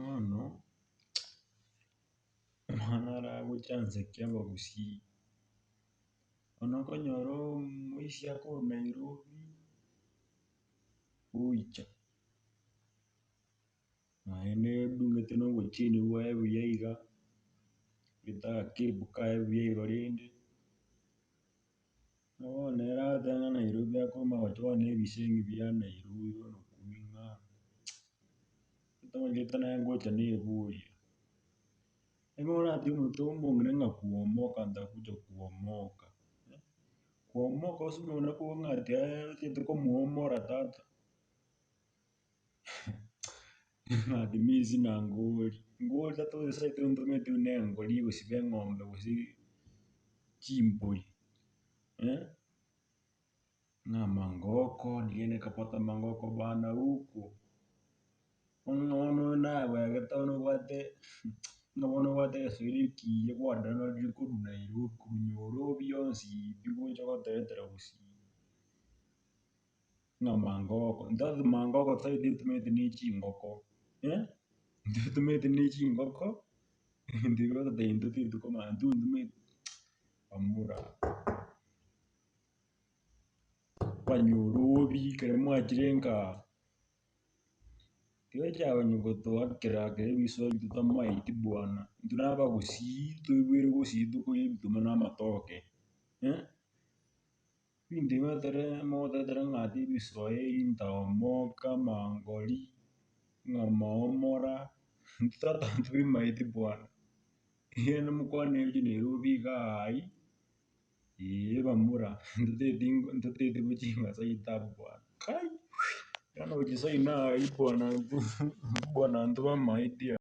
Bono, omwana aragocha nseki abagusii, bono okonyora omoisia korwa Nairobi, oicha, naende odungete na obocheni bwaye buya iga, obegete agakebu kaye buya igo rende, buna bono ere agoteba ng'a Nairobi akomanya gocha bono ebisengi bia Nairobi bono okunia ng'a tamanyeti naye ngocha na eboria. Ekero oratige omonto omong'ina ng'a kuomoka ntakuja kuomoka, kuomoka ase omong'ina kong'a ati ochete komoomora tata, ng'a ati mi sina ngori, ngori tata oyo seito ntomanyeti buna engori egosiba eng'ombe gose chimbori, ng'a amangoko nigo nikapata amangoko bana huko. Bono bono oyo nabwegete bono obwate ng'a bono obwate egeswahili ekiya kwadownloadire korwa Nairobi korwa Nyorobi yonsi pi gocha gotoretera gusii. Ng'a mangoko, ntotebe mangoko totagete etumete na echingoko intwe totumete na echingoko, ebinto ebio ogototebia intwe totagete komanya intwe ntomanyeti bamura. Abanyorobi ekero mwachire nkaa. Tigochia konya gotoakera akera ebisoa ebio totamaeti bwana, intwe na abagusii toiboire gusii tokoria ebituma na amatoke ebinto ebi motere mogotoretera ng'a ati ebiswahili ntaomoka amangori, ng'a maomora, intwe tata ntobimaeti bwana, eeh mokwane ebi Nairobi iga aywo. Eeh bamura, ntoteti ntoteti bochinga seito abwo bwana, kai, bono gochia seino aywo bwana bwana ntobamaeti aa.